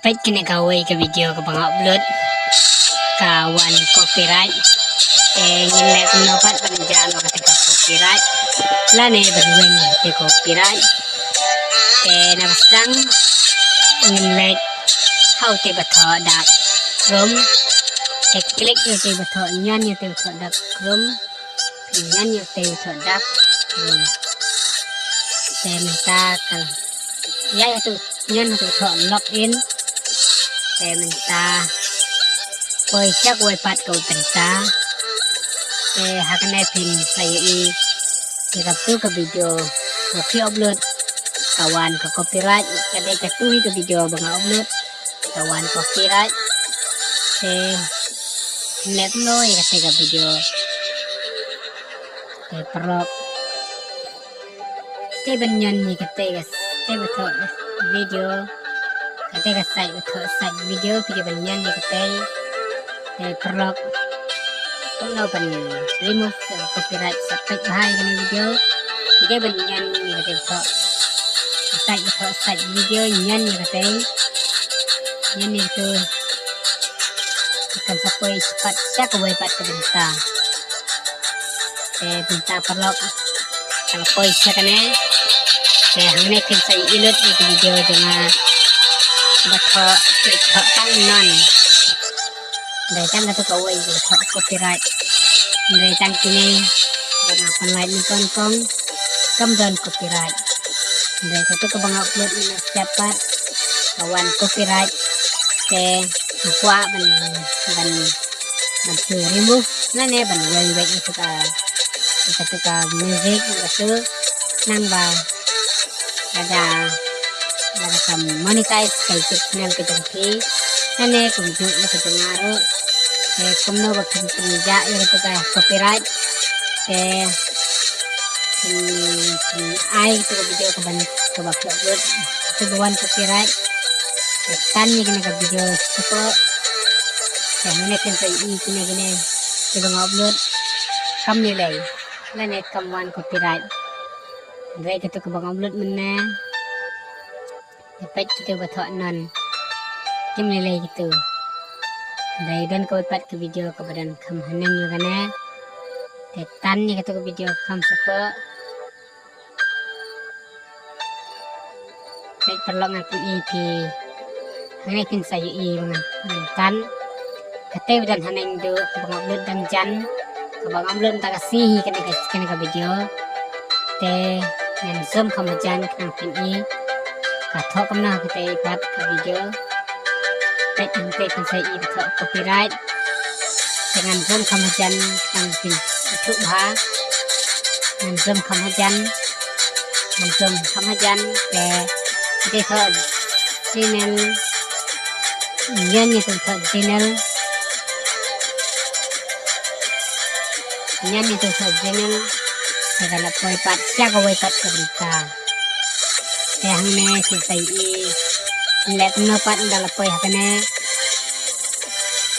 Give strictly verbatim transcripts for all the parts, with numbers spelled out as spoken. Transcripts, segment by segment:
Peit kane kawei ka video kaba nga upload ka wan copyright. Te ngin leh kumno pat ban jam ïa kata ka copyright lane ban weng ïa kata ka copyright. Te na ba sdang ngin leit ha utai ba thoh da Chrome. Te click ïa utai ba thoh, nion ïa utai ba thoh da Chrome. Nion ïa utai ba thoh da Chrome. Te mynta ka ïa ïa utai, nion ïa utai ba thoh login. Te mynta poi sha kawei pat kaba mynta. Te ha kane phin sa ïohi ïa katu ka video ba phi upload ka wan ka copyright. Ka dei katu hi ka video ba nga upload ka wan copyright. Te phin leh kumno ïa kata ka video. Te paralok, te ban nion ïa kata ka, te ba thoh video, kata ka site ba thoh site video, phi dei ban nion ïa kata. Te paralok, kumno ban remove ka copyright, sa peit bha ïa kane ka video. Phi dei ban nion ïa kata ba thoh site ba thoh site video, nion ïa kata. Nion ïa kata. Kan sa poi pat sha kawei pat kaba mynta. Te mynta paralok ka la poi sha kane. Te hangne phin sa ïohi lut ïa ka video jong nga ba thoh, thoh tang non. Hynrei tang katu kawei ba thoh copyright. Hynrei tang kine ba nga pynlait nyngkong nyngkong kam don copyright. Hynrei katu kaba nga upload mynne step pat ka wan copyright. Te nga kwah ban, ban, ban shu remove lane ban weng beit ïa katu ka, ïa katu ka music, ïa katu, nang ba lada, lada ka monetize ka YouTube channel ka jong phi, lane kumjuh ïa ka jong nga ruh. Te kumno ba phin pynjah ïa katu ka copyright. Te phin, phin ai katu ka video kaban, kaba phi upload, katu ba wan copyright. Te tan ïa kane ka video shapoh. Te hangne phin sa ïohi kine kine kiba nga upload kam lei lei lane kam wan copyright. Hynrei katu kaba nga upload mynne. Te peit katu ba thoh non. Kim lei lei katu. Hynrei don kawei pat ka video kaba don kham haneng ïa kane. Te tan ïa katu ka video kham shapoh. Peit paralok, ngan pyni ïa phi. Hangne phin sa ïohi ba ngan, ngan tan. Kata ba don haneng duh kaba nga upload dang jan, kaba nga upload mynta ka sngi hi kane ka, kane ka video. Te ngan zoom kham hajan khnang phin i ka thoh kumno kata pat ka video. Te hangta phin sa i ka thoh copyright. Te ngan zoom kham hajan khnang phin ithuh bha. Ngan zoom kham hajan. Ngan zoom kham hajan. Te, te thoh Gmail. Nion ïa utai thoh Gmail. Nion ïa utai thoh Gmail. Te ka la poi pat sha kawei pat kaba mynta. Te hangne phin sa i, leh kumno pat ynda la poi ha kane.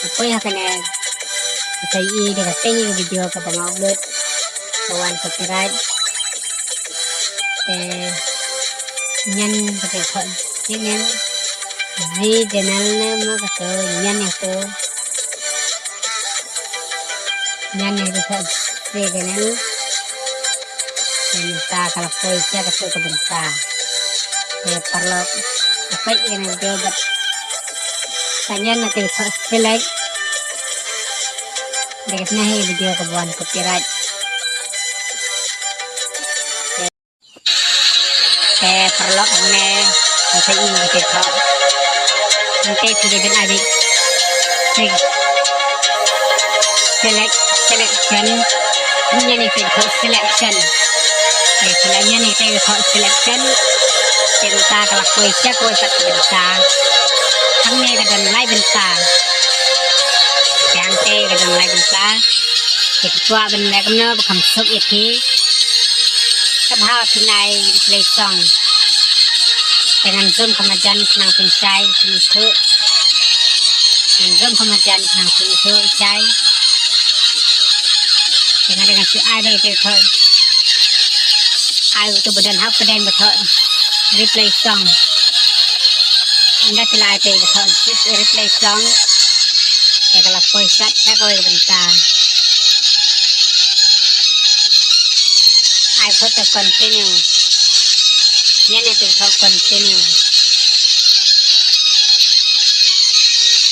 La poi ha kane. Phin sa i da katei ka video kaba nga upload ka wan copyright. Te nion kata thoh Gmail. Gmail ne mo kata, nion ïa kata. Nion ïa kata thoh Gmail. Te mynta ka la poi sha katu kaba mynta. Te paralok, ka peit ïa kane ka video bad ka nion ïa kata thoh select. Te kane hi video kaba wan copyright. Te paralok, hangne phin sa i ïa kata thoh. Hangta phi dei ban ai beit select, selection. Nion ïa kata thoh selection. Te phi la nion ïa kata thoh selection. Te mynta ka la poi sha kawei pat kaba mynta. Hangne ka don lai bynta. Te hangta ka don lai bynta. Te phi kwah ban leh kumno ba kham suk ïa phi. Ka bha phin ai replay song. Te ngan zoom kham hajan khnang phin shai, phin ithuh. Ngan zoom kham hajan khnang phin ithuh shai. Te nga dang shu ai da ïa utai thoh. Ai utai ba don hapdeng ba thoh replay song. Ynda phi la ai te ka thoh skip replay song, te ka la poi shot sha kawei ka bynta. Ai phot te continue. Ïa ne te thoh continue.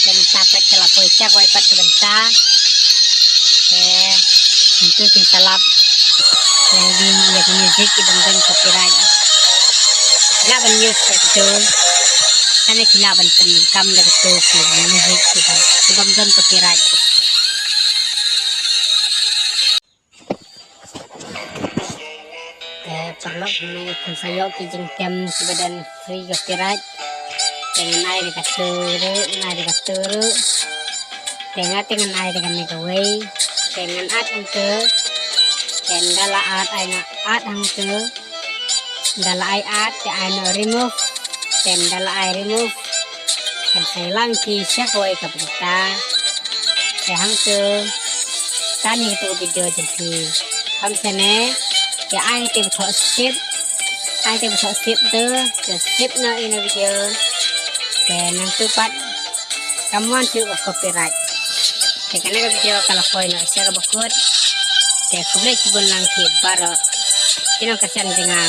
Bynta pat ka la poi sha kawei pat ka bynta. Te ntu phin sa lap ïa ki, ïa ki music ki bym don copyright. Lah ban use ïa kitu. Kane ki lah ban pyndonkam da kitu ki music ki bym, ki bym don copyright. Te paralok, ngi kham sa ïoh ki jingtem kiba don free copyright. Te ngan ai da katu ruh, ngan ai da katu ruh. Te nga te ngan ai da kane kawei. Te ngan add hangtu. Te ynda la add ai nga add hangtu. Ynda la ai add te ai noh remove. Te ynda la ai remove, ngan sa ïalam ïa phi sha kawei ka bynta. Te hangtu tang ïa katu ka video jong phi. Kham shane, te ai te ba thoh skip. Ai te ba thoh skip tu, te skip noh ïa kane ka video. Te nangtu pat kam wan shuh ka copyright. Te kane ka video ka la poi noh sha kaba kut. Te khublei shibun lang phi baroh ki nongkyrshan jong nga.